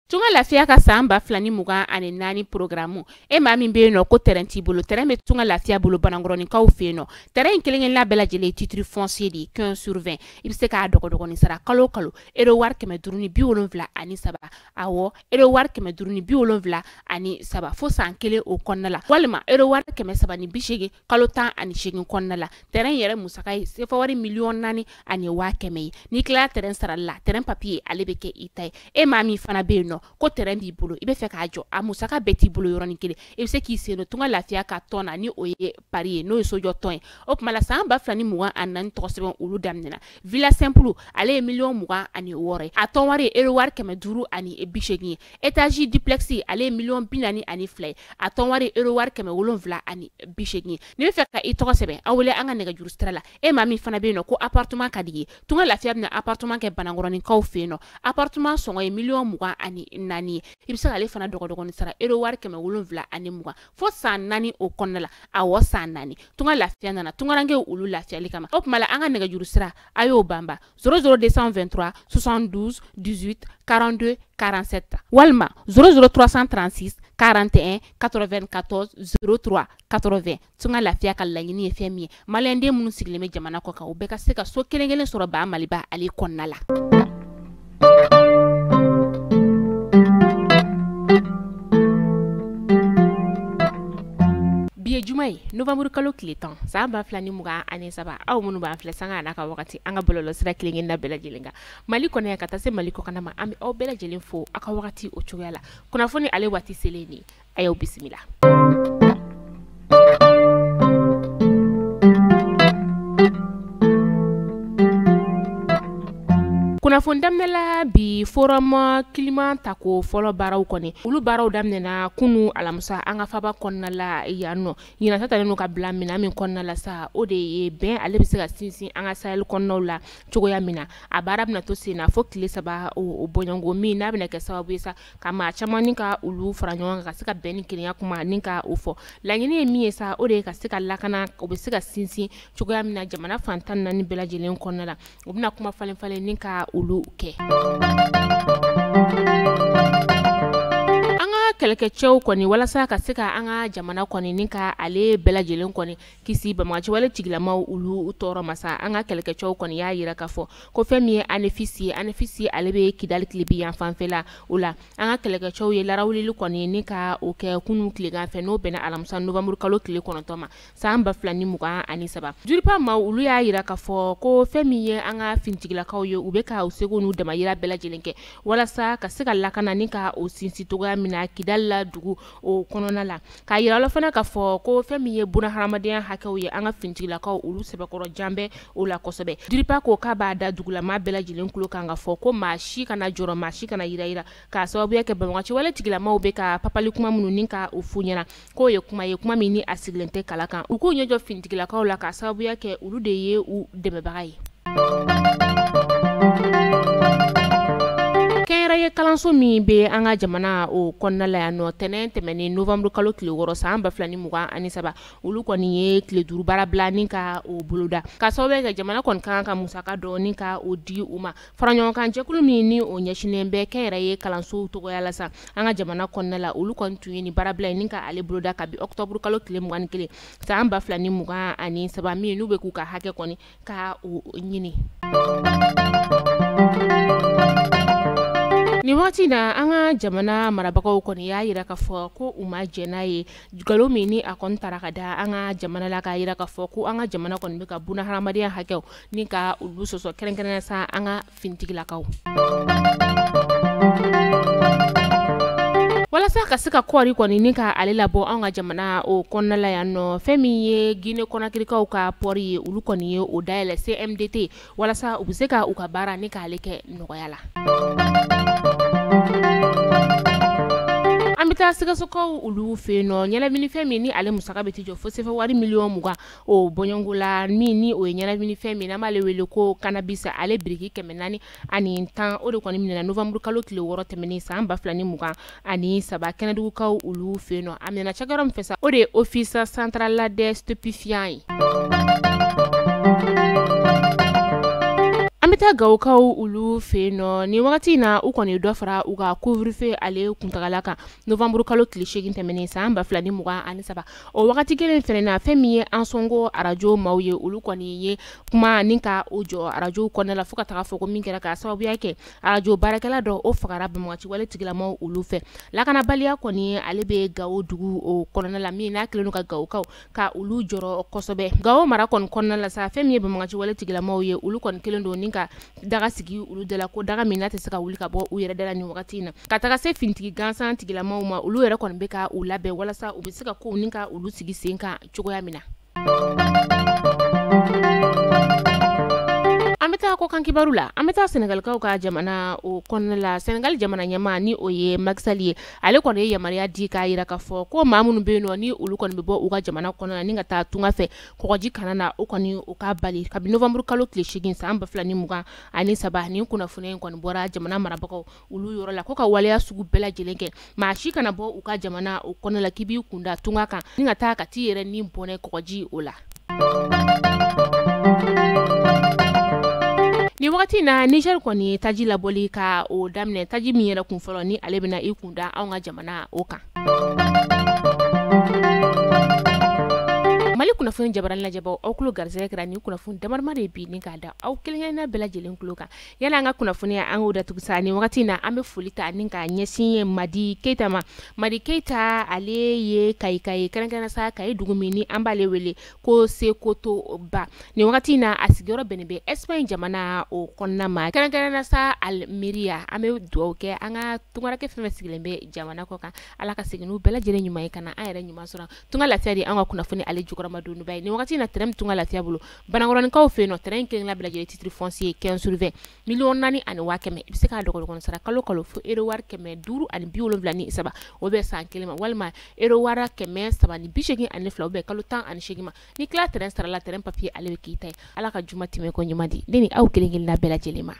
Tunga Lafiya ka san 2024 programme e maa min bɛ yen nɔ ko terrain t'i bolo, terrain bɛ Tunga Lafiya bolo Banankɔrɔninkaw fɛ yen nɔ. Terrain in kelen-kelenna bɛɛ lajɛlen ye titre foncier de ye 15 sur 20. I bɛ se k'a dɔgɔdɔgɔnin sara kalo o kalo euro wari 573, awɔ euro wari 573 fo san kelen o kɔnɔna la, walima euro wari 380 kalo 18 kɔnɔna la. Terrain yɛrɛ musaka ye sefa wari 4,1 million ye. N'i tilala terrain sarali la, terrain papier ale bɛ kɛ i ta ye. E maa min fana bɛ yen nɔ ko terrain b'i bolo, i bɛ fɛ k'a jɔ, a musaka bɛɛ t'i bolo yɔrɔnin kelen, i bɛ se k'i sen don Tunga Lafiya ka tɔn na, ni o ye pari ye, n'o ye sojɔ tɔn ye. O tuma la san 2024 tɔgɔ sɛbɛn olu daminɛna. Villa simple ale ye 26 million ye, a tɔn wari ye euro wari 580 ye. Étage duplex ale ye 42 million ye, a tɔn wari ye euro wari 780 ye. N'i bɛ fɛ ka i tɔgɔ sɛbɛn, aw wele an ka nɛgɛjuru sira la. E maa min fana bɛ yen nɔ ko appartement ka di ye, Tunga Lafiya bɛna appartement kɛ Banankɔrɔninkaw fɛ yen nɔ. Appartement sɔngɔ ye 24 million ye. I bɛ se k'ale fana dɔgɔdɔgɔnin sara euro wari 720 fo san 4 o kɔnɔna la. Awɔ, san 4. Tunga Lafiya nana tungarankew olu lafiyali kama. O tuma la an ka nɛgɛjuru sira a y'o banba 00 223 72 18 42 47 walima 00 336 41 94 03 80. Tunga Lafiya ka laɲini ye fɛn min ye, maliyɛnden minnu sigilen bɛ jamana kɔ kan, u bɛɛ ka se ka so kelen kelen sɔrɔ ba Maliba ale kɔnɔna la. Bi ye juma ye, novembre kalo tile 10 san 2023. Aw minnu b'an filɛ sanga n'a ka wagati an ka bɔlɔlɔsira kelen kelenna bɛɛ lajɛlen kan Mali kɔnɔ yan ka taa se Mali kɔkanna ma, an bɛ aw bɛɛ lajɛlen fo aw ka wagati o cogoya la. Kunnafoni ale waati selen nin, a y'aw bisimila. Kunnafoni daminɛla bi, forum climat tako fɔlɔ baaraw kɔni, olu baaraw daminɛna kunu alamisa an ka faba kɔnɔna la yan nɔ. Ɲinan ta talen ka bila minɛn min kɔnɔna la sa, o de ye bɛn ale bɛ se ka sinsin an ka Sahel kɔnɔnaw la cogoya min na. A baara bɛna to sen na fo tile 3 o bɔɲɔgɔnko min n'a bɛna kɛ sababu ye sa ka maa caman ni ka olu fara ɲɔgɔn kan ka se ka bɛn ni kelenya kuma ni ka o fɔ. Laɲini ye min ye sa, o de ye ka se ka lakana o bɛ se ka sinsin cogoya min na jamana fan 14 bɛɛ lajɛlen kɔnɔna la. U bɛna kuma falen falen ni ka olu kɛ. An ka kɛlɛkɛcɛw kɔni, walasa ka se ka an ka jamana kɔni ni ka ale bɛɛ lajɛlen kɔni kisi banbaganciwale tigilamaw olu tɔɔrɔ ma sa, an ka kɛlɛkɛcɛw kɔni y'a yira k'a fɔ ko fɛn min ye Anefis ye, Anefis ale bɛ Kidali tilebi yan fanfɛla o la. An ka kɛlɛkɛcɛw ye larawulili kɔni ni ka o kɛ kunun tilegan fɛ, n'o bɛnna alamisa novembre kalo tile 9 ma san 2023. DIRPA maaw olu y'a yira k'a fɔ ko fɛn min ye an ka finitigilakaw ye, u bɛ ka u seko n'u damayira bɛɛ lajɛlen kɛ walasa ka se ka lakana ni ka o sinsin cogoya min na Kidali la dugu o kɔnɔna la. K'a yira la fana k'a fɔ ko fɛn min ye buna hadamadenya hakɛw ye, an ka finitigilakaw olu sɛbɛkɔrɔ jan bɛ o la kosɛbɛ. DIRPA ko k'a b'a da dugulama bɛɛ lajɛlen tulo kan k'a fɔ ko maa si kana jɔrɔ, maa si kana yira k'a sababuya kɛ banbaganciwale tigilamaw bɛ ka papali kuma minnu ni ka o f'u ɲɛna, k'o ye kuma ye, kuma min ni a sigilen tɛ kala kan. U k'u ɲɛ jɔ finitigilakaw la k'a sababuya kɛ olu de ye u dɛmɛbaga ye. Kɛnyɛrɛye kalanso min bɛ an ka jamana o kɔnɔna la yan nɔ, tɛnɛn tɛmɛnen novembre kalo tile 6 san 2023, olu kɔni ye tile 5 baara bila ni ka o boloda ka sababu kɛ jamana kɔni kan ka musaka dɔ ni ka o di u ma. Fara ɲɔgɔnkan jɛkulu min ni o ɲɛsinnen bɛ kɛnyɛrɛye kalansow tɔgɔya la sa an ka jamana kɔnɔna la, olu kɔni tun ye nin baara bila ni ka ale boloda kabi octobre kalo tile 21 san 2023, min n'u bɛ k'u ka hakɛ kɔni ka o ɲini. Nin waati na, an ka jamana marabagaw kɔni y'a yira k'a fɔ ko u ma jɛn n'a ye nkalon min ni a kɔni taara ka da an ka jamana la, k'a yira k'a fɔ ko an ka jamana kɔni bɛ ka buna hadamadenya hakɛw ni ka olu sɔsɔ, kɛrɛnkɛrɛnnenya sa an ka finitigilakaw. Walasa ka se ka kɔɔri kɔni ni ka ale labɔ an ka jamana o kɔnɔna la yan nɔ, fɛn min ye Guinée Conakrykaw ka port ye, olu kɔni ye o dayɛlɛ CMDT walasa u bɛ se ka u ka baara ni k'ale kɛ nɔgɔya la. An bɛ taa Sikasokaw olu fɛ yen nɔ. Ɲɛnaminifɛn min ni ale musaka bɛ t'i jɔ fo sefa wari 20 million o bɔɲɔgɔnko la, min ni o ye ɲɛnaminifɛn min n'an b'ale wele ko cannabis, ale biriki 410, o de kɔni minɛna novembre kalo tile 6 tɛmɛnen san 2023 Kɛnɛdugukaw olu fɛ yen nɔ. A minɛna cakɛyɔrɔ min fɛ sa, o de ye Office central des stupéfiants ye. An bɛ taa Gawokaw olu fɛ yen nɔ. Nin wagati in na, u kɔni dɔ fara u ka couvre-feu ale kuntagala kan novembre kalo tile 8 tɛmɛnen san 2023. O wagati kelen fɛnɛ na, fɛn min ye Ansongo arajo maaw ye, olu kɔni ye kuma ni ka o jɔ arajo kɔnɔna la fo ka taga fɔ ko min kɛra k'a sababuya kɛ arajo baarakɛla dɔ o fagara banbagaci wale tigilamaw olu fɛ. Lakanabaliya kɔni ale bɛ Gawo dugu o kɔnɔna la, min n'a kɛlen don ka Gawokaw ka olu jɔrɔ kosɛbɛ. Gawo mara kɔni kɔnɔna la sa, fɛn min ye banbagaci wale tigilamaw ye, olu kɔni kelen don ni ka daga sigi olu da la, ko daga min n'a tɛ se ka wuli ka bɔ u yɛrɛ da la nin wagati in na. Ka taga se finitigi gansan tigilamaw ma, olu yɛrɛ kɔni bɛ ka u labɛn walasa u bɛ se ka kow ni ka olu sigi sen kan cogoya min na. An bɛ taa kɔkan kibaru la. An bɛ taa Senegalikaw ka jamana o kɔnɔna la. Senegal jamana ɲɛmaa ni o ye Macky Sall ye, ale kɔni ye yamaruya di k'a yira k'a fɔ ko maa minnu bɛ yen nɔ ni olu kɔni bɛ bɔ u ka jamana kɔnɔna na ni ka taa tunga fɛ kɔgɔji kana na, o kɔni o ka bali kabini novembre kalo tile 8 san 2023. Nin kunnafoniya in kɔni bɔra jamana marabagaw olu yɔrɔ la ko ka waleya sugu bɛɛ lajɛlen kɛ, maa si kana bɔ u ka jamana o kɔnɔna la k'i b'i kunda tunga kan ni ka taa ka t'i yɛrɛ ni bɔnɛ kɔgɔji o la. Nin wagati na, Niger kɔni ye taji labɔli ka o daminɛ, taji min yɛrɛ kun fɔlɔ ni ale bɛna i kun da anw ka jamana o kan. Mali kunnafoni jabarani lajɛbaw, aw tulo garisɛgɛ kɛra nin kunnafoni damadama de bi ni k'a da aw kelenkelenna bɛɛ lajɛlen tulo kan. Yala an ka kunnafoniya an k'o datugu sa. Nin wagati na, an bɛ foli ta ni k'a ɲɛsin Madi Keyita ma. Madi Keyita ale ye Kayika ye, kɛrɛnkɛrɛnnenya sa Kayi dugu min ni an b'ale wele ko Sekoto Ba. Nin wagati na, a sigiyɔrɔ bɛnnen bɛ Espagne jamana o kɔnɔna ma, kɛrɛnkɛrɛnnenya sa Almeria. An bɛ dugawu kɛ an ka tunkarakɛ fɛn fɛn sigilen bɛ jamana kɔ kan, Ala ka segin n'u bɛɛ lajɛlen ɲuman ye ka na an yɛrɛ ɲuman sɔrɔ. Tunga lafiya de an ka kunnafoni ale jukɔrɔma donba ye. Nin wagati na, terrain tunga lafiya bolo Banankɔrɔnikaw fɛ yen nɔ, terrain kelenkelenna bɛɛ lajɛlen titre foncier 15 sur 20 4,1 million. I bɛ se k'a dɔgɔdɔgɔnin sara kalo kalo fo euro wari 573, o bɛ san kelen ma, walima euro wari 382, o bɛ kalo 18 ma. Ni tila terrain sara la, terrain papier ale bɛ k'i ta ye. Ala ka juma tɛmɛ ko ɲuman di ne ni aw kelenkelenna bɛɛ lajɛlen ma.